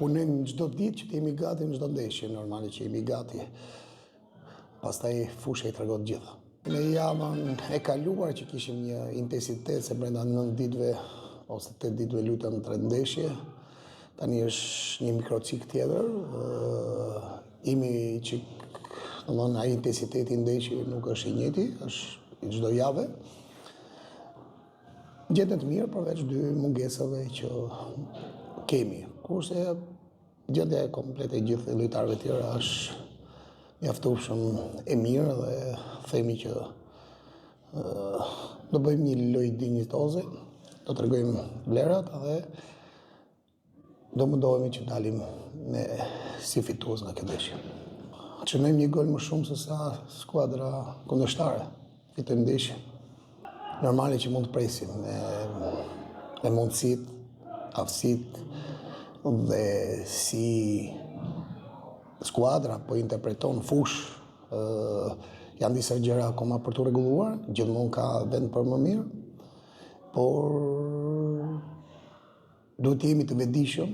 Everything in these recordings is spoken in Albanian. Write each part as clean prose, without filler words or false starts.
Punojmë çdo ditë që të jemi gati në çdo ndeshje, normale që jemi gati. Pastaj fusha i tregon të gjitha. Në javën e kaluar që kishim një intensitet se brenda 9 ditëve ose 8 ditëve luajtëm 3 ndeshje, tani është një mikrocikl tjetër, jemi që domethënë ai intensiteti i ndeshjeve nuk është i njëjti, është i çdo jave. Gjendje të mirë përveç dy mungesave që kemi. Kurse gjendja e komplet e gjithë lojtarëve tjerë është mjaftueshëm e mirë dhe themi që do bëjmë një lojë dinjitoze, do tregojmë vlerat dhe Do mundohemi që dalim me si fitues nga kjo ndeshje. Shënojmë një gol më shumë se sa skuadra kundërshtare. Fitojmë ndeshje. Normale që mund të presim me, me mundësitë, aftësitë dhe si skuadra po interpreton fushë janë disa gjëra akoma për t'u rregulluar, gjithmonë ka vend për më mirë, por Duhet të jemi të vetëdijshëm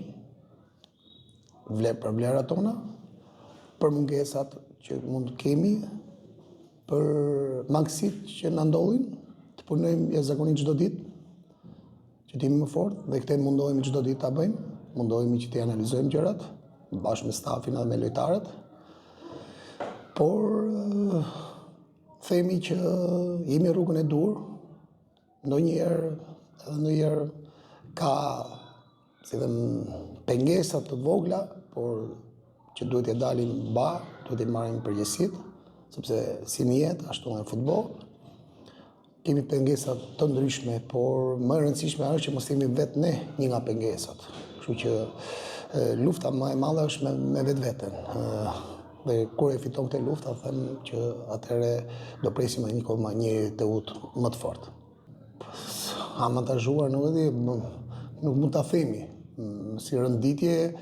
vler për vlerat tona, për mungesat që mund të kemi, për mangësitë që na ndodhin, të punojmë jashtëzakonisht çdo ditë, që të jemi më fort dhe këtë mundohemi çdo ditë ta bëjmë, mundohemi që t'i analizojmë gjërat bashkë me stafin dhe me lojtarët. Por themi që jemi rrugën e duhur, Ndonjëherë, edhe ndonjëherë ka si them pengesa të vogla, por që duhet t'ia dalim mbanë, duhet t'i marrim përgjegjësitë, sepse si në jetë, ashtu në futboll, kemi pengesa të ndryshme, por më e rëndësishme është që mos jemi vetë ne një nga pengesat. Kështu që lufta më e madhe është me, me vetveten. Dhe kur e fiton këtë luftë, them që atëherë do presim një kohë një Teutë më të fortë. Avantazhuar, nuk e di, nuk mund ta themi. Si renditje,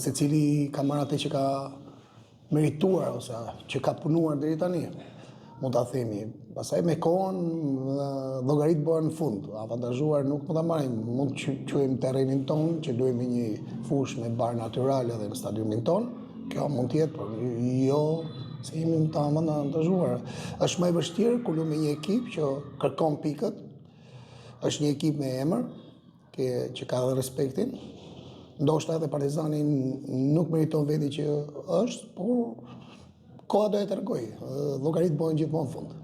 secili ka marrë atë që ka merituar ose që ka punuar deri tani. Mund ta themi. Pastaj me kohën llogaritë bëhen në fund. Avantazhuar nuk mund ta marrim, mund të quajmë terrenin tonë, që luajmë një fushë me bar natyral edhe në stadiumin tonë. Kjo mund të jetë, por jo se jemi më të avantazhuar. Është më e vështirë kur luan me një ekip që kërkon pikët. Është një ekip me emër, ke, që ka dhe respektin. Ndoshta edhe Partizani nuk meriton vendin që është, por koha do e tregojë. Llogaritë bëhen gjithmonë në fund.